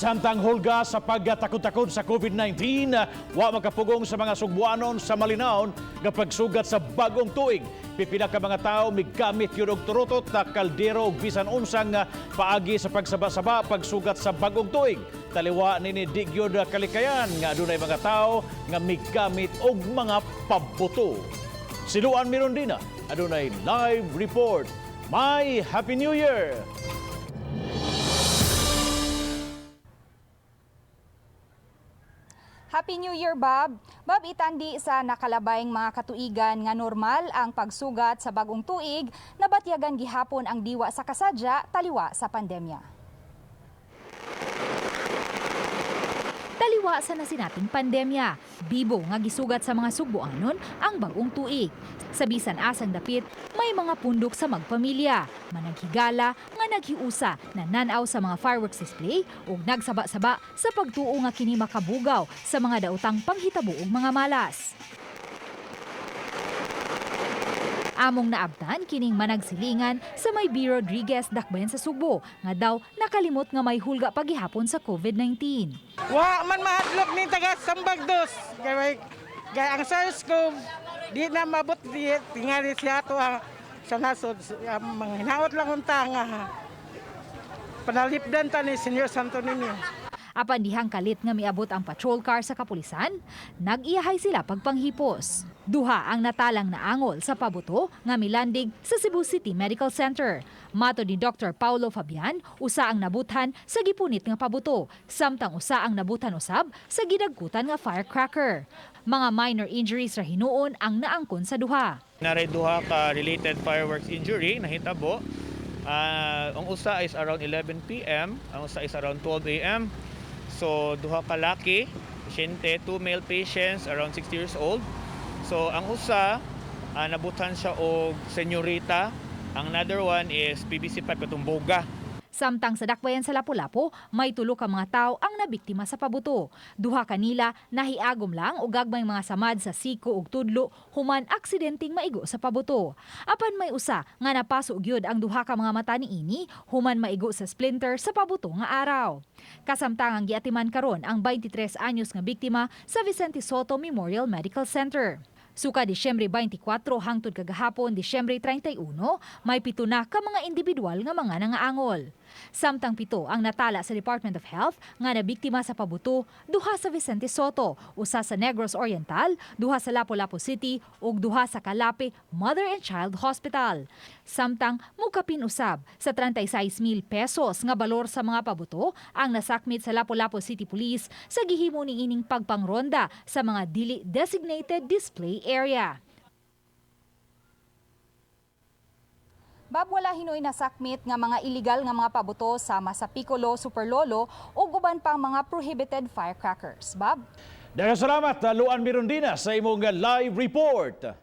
Samtang hulga sa pagtakod-takod sa COVID-19, wa makapugong sa mga Sugbuanon sa Malinawon nga pagsugat sa bagong tuig. Pipila ka mga tawo migamit yun og turutot na kaldero ug bisan unsang paagi sa pagsaba-saba pagsugat sa bagong tuig. Taliwa nini di gyud kalikayan nga adunay mga tawo nga migamit og mga pabuto. Si Luan Mirondina adunay live report. My Happy New Year! Happy New Year, Bob! Bob, itandi sa nakalabayng mga katuigan nga normal ang pagsugat sa bagong tuig, nabatyagan gihapon ang diwa sa kasadya taliwa sa pandemya. Taliwa sa nasinating pandemya, bibo nga gisugat sa mga Sugbuanon ang bagong tuig. Sa bisan asang dapit, may mga pundok sa magpamilya, managhigala nga naghiusa na nanaw sa mga fireworks display ug nagsaba-saba sa pagtuo nga kini makabugaw sa mga daotang panghitabo ug mga malas. Among naabtan kining managsilingan sa may B. Rodriguez Dakbayan sa Sugbo nga daw nakalimot nga may hulga pagihapon sa COVID-19. Wa man mahadlok ni taga Sambag Dos. Kay kay ang SARS-CoV di na mabot di tingali siya ato ang sa nasod. Ang mga hinaot lang unta nga panalipdan ta ni Senyor Santo Niño. Apan dihang kalit nga miabot ang patrol car sa kapulisan, nag-iyahay sila pagpanghipos. Duha ang natalang naangol sa pabuto nga milandig sa Cebu City Medical Center. Mato ni Dr. Paulo Fabian, usa ang nabuthan sa gipunit nga pabuto, samtang usa ang nabuthan usab sa gidagkutan nga firecracker. Mga minor injuries ra hinuon ang naangkon sa duha. Naray duha ka related fireworks injury nahitabo. Ang usa is around 11 PM, ang usa is around 12 AM. So duha ka laki, pasyente, two male patients around 60 years old. So ang usa nabutan siya og senyorita, ang another one is PVC pipe katong boga. Samtang sa dakbayan sa Lapu-Lapu, may tulo ka mga tao ang nabiktima sa pabuto. Duha kanila nahiagom lang og gagmay mga samad sa siko ug tudlo human aksidenteng maigo sa pabuto. Apan may usa nga napaso gyud ang duha ka mga mata niini human maigo sa splinter sa pabuto nga araw. Kasamtangang giatiman karon ang 23 anyos nga biktima sa Vicente Soto Memorial Medical Center. Suka Disyembre 24 hangtod kagahapon Disyembre 31, may 7 na ka mga individual nga mga nangaangol. Samtang 7 ang natala sa Department of Health nga nabiktima sa pabuto, duha sa Vicente Soto, usa sa Negros Oriental, duha sa Lapu-Lapu City ug duha sa Calape Mother and Child Hospital. Samtang mukapin usab sa 36,000 pesos nga balor sa mga pabuto ang nasakmit sa Lapu-Lapu City Police sa gihimo niining pagpangronda sa mga dili designated display area. Bob, wala hinoy nasakmit nga mga illegal nga mga pabuto sama sa Piccolo, Superlolo ug uban pang mga prohibited firecrackers. Bob? Daghang salamat, Luan Mirondina, sa imong live report.